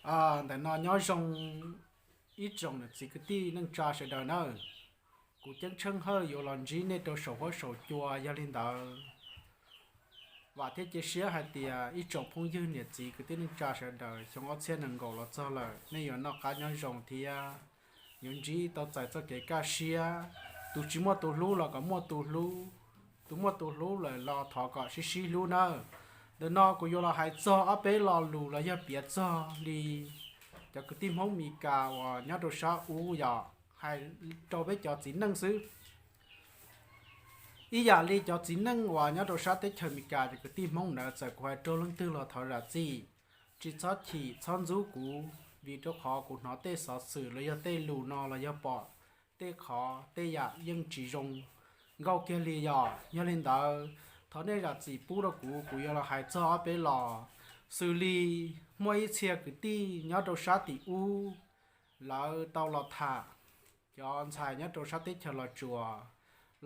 Ntawm no nyob zoo ib tsoom niam txiv kwv tij neej tsa sawv daws nawb. Kuv Ceeb Tsheej Hawj yuav los ntsib nej rau saum huab saum cua, yog li ntawd vam thiab cia siab hais tias ib tsoom phooj ywg niam txiv kwv tij neej tsa sawv daws, xyoo ob txhiab nees nkaum los txog lawm, nej yuav noj qab nyob zoo thiab yuav ntsib tau txais txoj kev kaj siab. Tus tsis muaj tus hlub los kom muaj tus hlub, tus muaj tus hlub lawm los thov kom sib sib hlub nawb. Ntawm no kuv yuav los hais txog ob peb lo lus los yog piav txog li cov kwv tij Hmoob Mes Kas uas nyob rau sab ub yom, hais rau peb cov txiv neej xwb. Ib yam li cov txiv neej uas nyob rau sab teb chaws Mes Kas, cov kwv tij Hmoob ntawd, txawm kuv hais raug leej twg los thov zam txim, tsis txhob chim txhob ntxub kuv, vim rau qhov kuv hnov tej xov xwm los yog tej lus no los yog pom tej qhov tej yam yeej tsis zoo nkauj kiag li yom. Yog li ntawd, thov nej zam txim pub rau kuv, kuv yuav los hais txog ob peb lo. Xws li muaj ib txhia kwv tij nyob rau sab tim ub, lawv tau los tham cov ntxhais nyob rau sab teb chaws Los Tsuas,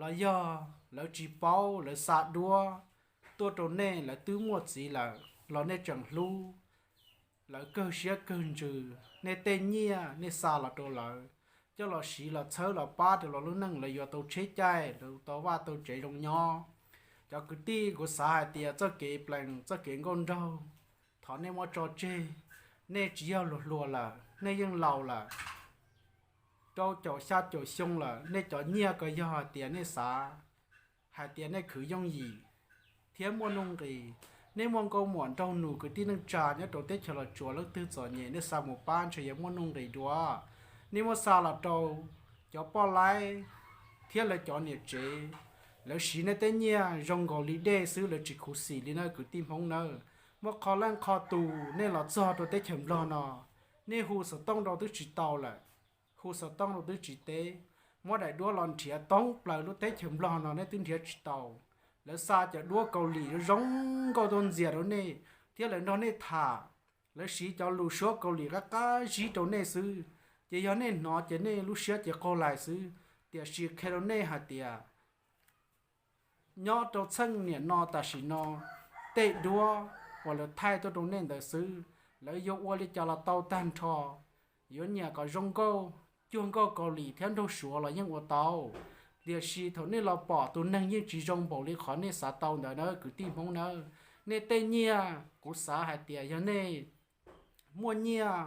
los yog lawv tsis paub, lawv xa duab tuaj rau nej, lawv twb muaj txiv lawm los nej tseem hlub lawv kawg siab kawg ntsws. Nej tej nyiaj nej xa los rau lawv, coj los siv los txhawb los pab rau lawv lub neej, lawv yuav tau tsheb caij, lawv tau vaj tau tsev zoo nyob. Cov kwv tij, kuv xav hais tias txoj kev plees txoj kev nkauj nraug, thov nej muab tso tseg. Nej tsis yog luag hluas lawm, nej yeej laus lawm, rau caum xya caum xyoo lawm. Nej cov nyiaj ko yog hais tias nej xav hais tias nej khwv yooj yim thiab muaj nuj nqis. Nej muaj nkauj muam nraug nus kwv tij neej tsa nyob rau teb chaws Los Tsuas, leej twg txom nyem nej xa mus pab ntshe yuav muaj nuj nqis dua. Nej muab xa los rau cov poj laib thiab lawv cov niam tsev, lawv siv nej tej nyiaj zoo nkaus li dej xwb, lawv tsis khuv xim li nawb kwv tij Hmoob nawb. Muaj qhov leej qhov tus nej los txog rau teb chaws Nplog no, nej hu xov tooj rau twb tsis tau lawm, hu xov tooj rau twb tsis teb, muab daim duab los nrhiav toob plaws lub teb chaws Nplog no nej twb nrhiav tsis tau. Lawv xa cov duab Kaus Lim zoo zoo nkauj tuaj ntxias rau nej, thiab lawv nrog nej tham, lawv siv cov lus suab Kaus Lim qab qab zib rau nej xwb. Ces yog nej hnov ces nej lub siab ces qaug lais xwb. Tiam sis qhia rau nej hais tias nyob rau txheej niam no tam sim no, tej duab uas lawv thaij tuaj rau nej ntawd xwb, lawv yuav ua li cas los tau tag nrho. Yuav nyiam kom zoo nkauj, cuag nkauj Kaus Lim thiab nraug Suav los yeej ua tau. Tiam sis thaum nej los pom tus neeg yeej tsis zoo npaum li qhov nej xav tau ntawd nawb kwv tij Hmoob nawb. Nej tej nyiaj, kuv xav hais tias yog nej muaj nyiaj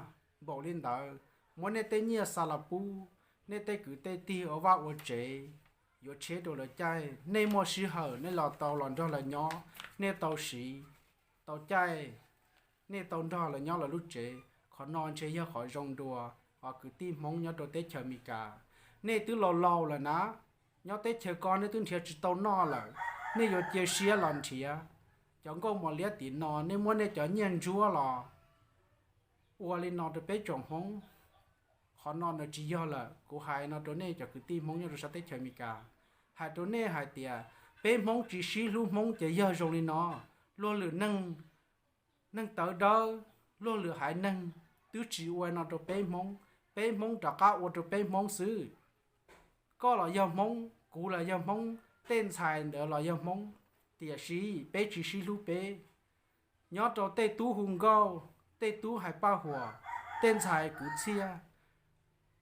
npaum li ntawd, muab nej tej nyiaj xa los pub nej tej kwv tej tij ua vaj ua tsev, yuav tsheb rau lawv caij. Nej muaj sij hawm nej los tau los nrog lawv nyob, nej tau siv tau caij, nej tau nrog lawv nyob lawv lub tsev. Qhov no ntshe yog qhov zoo dua os kwv tij Hmoob nyob rau teb chaws Amelikas. Nej twb laus laus lawm na, nyob teb chaws ko nej twb nrhiav tsis tau noj lawm, nej yuav cia siab los nrhiav. Cov nkauj mos liab tim no nej muab nej cov nyiaj ntsuab los ua li no rau peb tsoom Hmoob. Qhov no nws tsis yog lawm. Kuv hais no rau nej cov kwv tij Hmoob nyob rau sab teb chaws Amelikas, hais rau nej hais tias peb Hmoob tsis sib hlub Hmoob ces yog zoo li no. Luag lwm neeg, neeg tawv dawb, luag lwm haiv neeg twb tsis ua no rau peb Hmoob, peb Hmoob rov qab ua rau peb Hmoob xwb. Koj los yog Hmoob, kuv los yog Hmoob, tej ntxhais ntawd los yog Hmoob, tiam sis peb tsis sib hlub peb. Nyob rau tej tub hu nkauj, tej tub hais paj huam, tej ntxhais kwv txhiaj,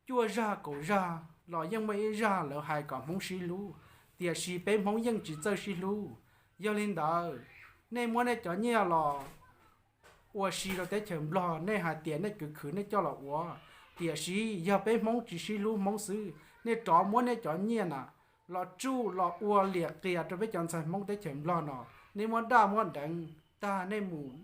cuaj zaj kaum zaj los yeej muaj ib zaj lawv hais kom Hmoob sib hlub, tiam sis peb Hmoob yeej tsis txawj sib hlub. Yog li ntawd, nej muab nej cov nyiaj los ua si rau teb chaws Nplog, nej hais tias nej khwv khwv nej coj los ua, tiam sis yog peb Hmoob tsis sib hlub Hmoob xwb. Nej rov muab nej cov nyiaj na los tsuj los ua liam qias rau peb cov ntxhais Hmoob teb chaws Nplog no. Nej muab daj muab deev tag, nej mus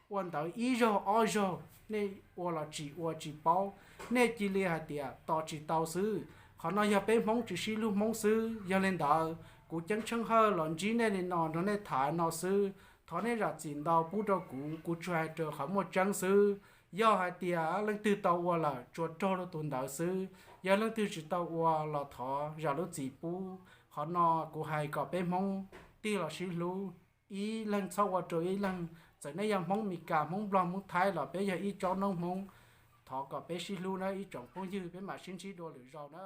ua ntawd ib zaug ob zaug, nej ua los tsis ua tsis paub, nej cia li hais tias tos tsis tau xwb. Qhov no yog peb Hmoob tsis sib hlub Hmoob xwb. Yog li ntawd, kuv Ceeb Tsheej Hawj los ntsib nej li no nrog nej tham no xwb. Thov nej zam txim ntau pub rau kuv, kuv tsuas hais raws qhov muaj tseeb xwb. Yog hais tias leej twg tau ua lawm, tsuas raug rau tus ntawd xwb. Yog leej twg tsis tau ua los thov zam lub txim pub. Qhov no kuv hais kom peb Hmoob tig los sib hlub, ib leeg txhob ua rau ib leeg. Txawm nej yog Hmoob Mes Kas, Hmoob Nplog, Hmoob Thaib los peb yog ib tsoom noob Hmoob. Thov kom peb sib hlub nawb ib tsoom phooj ywg, peb mam sib ntsib dua lwm zaus na.